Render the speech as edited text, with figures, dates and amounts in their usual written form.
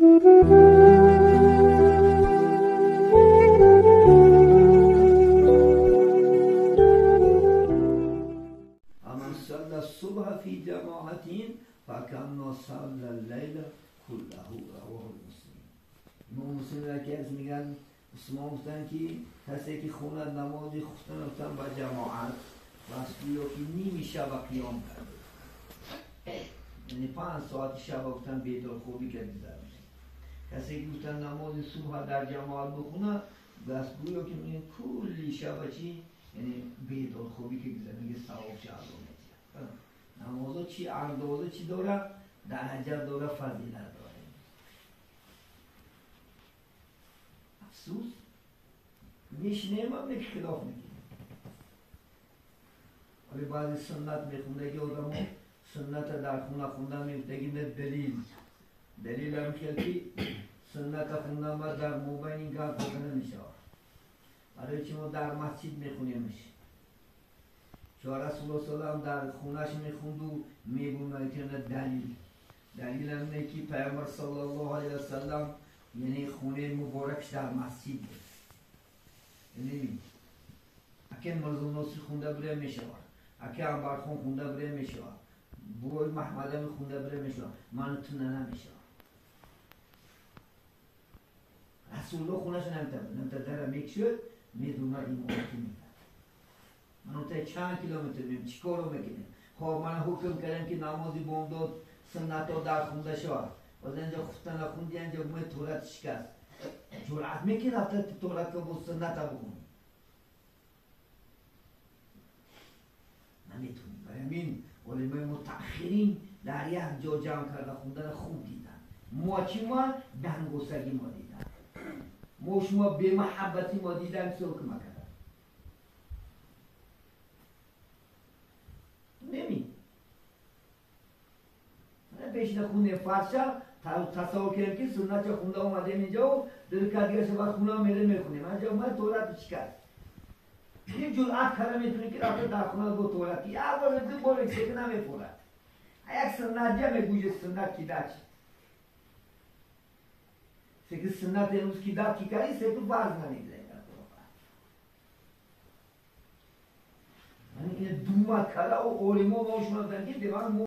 من صلى الصبح في جماعة فكأنما صلى الليل كله. رواه مسلم. امام مسلم که از میگن اسمان گفتن که کسی که خونه نمازی خفتن گفتن با جماعت بس گویا که نیم شب قیام کرده، یعنی 5 ساعت شب گفتن بیدار خوبی کرده. کسی که گفتن نماز صبح در جماعت بخونه بس گویا که میگن کلی شب چی، یعنی بیدار خوبی که گذره، میگه ثواب چه اعظم. نمازا چی اندازه چی داره، درجه داره، فضیلت داره. افسوس میشنیم هم یک خلاف میگیم. ولی بعضی سنت میخوندگی آدم سنت در خونه خوندن میگه نه دلیل، دلیل هم که سنت خوندن و در موبایل این گپ زده نمیشه. برای چی ما در مسجد میخونیمش؟ چون رسول الله صلی الله علیه و در خونش میخوند و میگوند که نه دلیل، دلیل هم اینه که پیامبر صلی الله علیه و سلم یعنی خونه مبارکش در مسجد بود. یعنی اگه مرزا ناصر خونده بره میشه، اگه انبرخون خونده بره میشه، بوی محمد خونده بره میشه، من تو نه نمیشه. رسول الله خونش نمیتونه در میکشد، میدونه امامتی میکرد. من تا چند کیلومتر میم چیکارو میکنیم؟ خب من حکم کردم که نمازی بامداد سنت ها در خونده شود، باز اینجا خفتن خوندی، اینجا باید تورت شکست. جرأت میکنی رفته تورت که با سنت ها بخونی؟ نمیتونی. برای همین علمای متأخرین در یک جا جمع کرده خوندن خوب دیدن. ما چی ما؟ دنگوسگی ما دیدن، ما شما به محبتی ما دیدن که حکم کردن. نمی پیش خونه فرشا تصور کردیم که سنت خونده اومدیم اینجا و در دیگه شب خونه میره میخونیم. اینجا اومد تورات شکست. این جرأت کرده میتونی که رفته در خونه با تورات یک بار دو بار یک نمیخورد. یک سنت جمع گوجه سنت کی داد سه سنت امروز کی داد کی کاری سه تو فرض نمیگیره. یعنی این دوما کلا و علما ما شما داریم که دیوان